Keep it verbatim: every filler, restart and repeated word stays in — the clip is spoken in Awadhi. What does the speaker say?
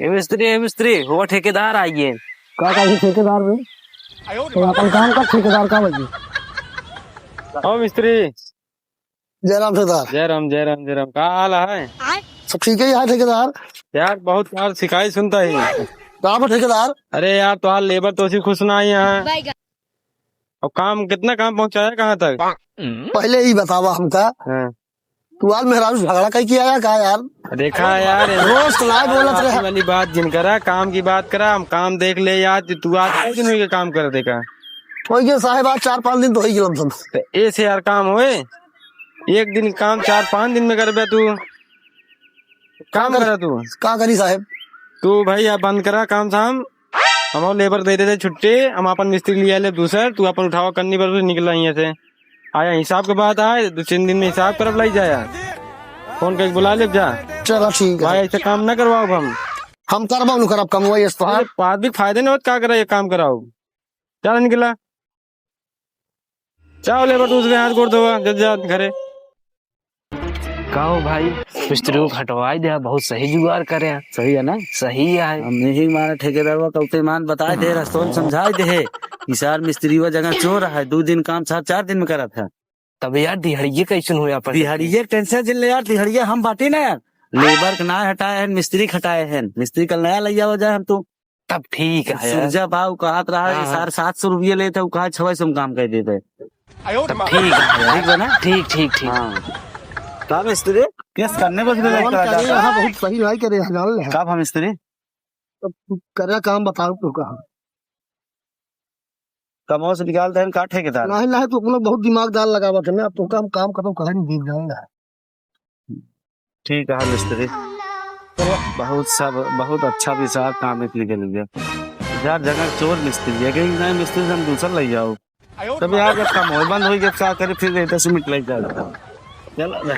ए मिस्त्री, ए मिस्त्री, हुआ ठेकेदार आइए। का, का ही ठेकेदार बे? तो अपन काम का ठेकेदार का बजी? ओ मिस्त्री। जय राम ठेकेदार। जय राम, जय राम, जय राम। का हाल है? सब ठीक है यार ठेकेदार। यार, बहुत यार शिकायत सुनता ही। का बा ठेकेदार? अरे यार, तोहार लेबर तो उसी खुश ना आई है। और काम, कितना काम पहुंचाया, कहाँ तक? पहले ही बतावा हमका। हाँ। तू आज मेहरारू से झगड़ा कई किया या का यार? देखा यार, रोज तो ना बोलत रहे। वाली बात जिन करा, काम की बात करा, हम काम देख ले यार, तू आज कई दिन हुई के काम कर देखा। होई गया साहेब, आज चार पाँच दिन तो होई गया लमसम। तो ऐसे यार काम होए, एक दिन काम चार पाँच दिन में करबे तू। काम का कर-, करा तू। का करी साहेब? तू भाई अब बंद करा काम साम, हम लेबर दे देते छुट्टी, हम अपन मिस्त्री लिया ले दूसर, तू अपन उठावा करनी पर निकला यहाँ से। आया हिसाब के बात आए, दो तीन दिन में हिसाब करब लाई जाया। फोन करके बुला ले जा। चला ठीक है। भाई ऐसे काम ना करवाओ हम। हम करबा नु करब कमवा ये तो। अरे, आदमी के फायदे नहीं होत, का करा ये काम कराओ। चला निकला। जाओ लेबर दूसरे हाथ गोड़ धोवा, जब जा घरे। का हो भाई, मिस्त्री को हटवाई दे, बहुत सही जुगाड़ करे हैं। सही है ना? सही है। हम यही मारे ठेकेदारवा का उते मान बताए दे, रस्तों समझाए दे। ई सार मिस्त्री वा जगह चोर है, दो दिन काम सार चार दिन में करत है। तब यार दिहड़िये कैसन होया अपन? दिहड़िये के टेंशन जिन ले यार, दिहड़िये हम बाटी ना यार। लेबर के ना हटाए हैं, मिस्त्री के हटाए हैं। मिस्त्री कल नया लइया हो जाए हम तो। तब ठीक है यार। सूरजा बा, उ कहत रहा हाँ, कि हाँ। साढ़े सात सौ रुपये लेते, उ कहा छह सौ में काम कर देते। तब ठीक है यार। ठीक बा ना? ठीक, ठीक, ठीक। हाँ। का मिस्त्री? केस करने बस गए कौन का करे? जाता? हाँ, बहुत सही भाई करे, जान ले। का भा मिस्त्री? तब तू करे काम बताओ तो कहा। कमवा से निकाल देन का ठेकेदार? नहीं, नहीं, तू अपना बहुत दिमागदार लगावत है ना, अब तो काम, काम खत्म करा नहीं दी, जान ले। ठीक है मिस्त्री, बहुत सब, बहुत अच्छा विचार काम एक निकल गया। यार जगह चोर मिस्त्री है, कहीं नहीं मिस्त्री हम दूसर ले जाओ। तब यार जब काम हो बंद हो गया, क्या करे, फिर इधर से मिट ले जाओ। चल।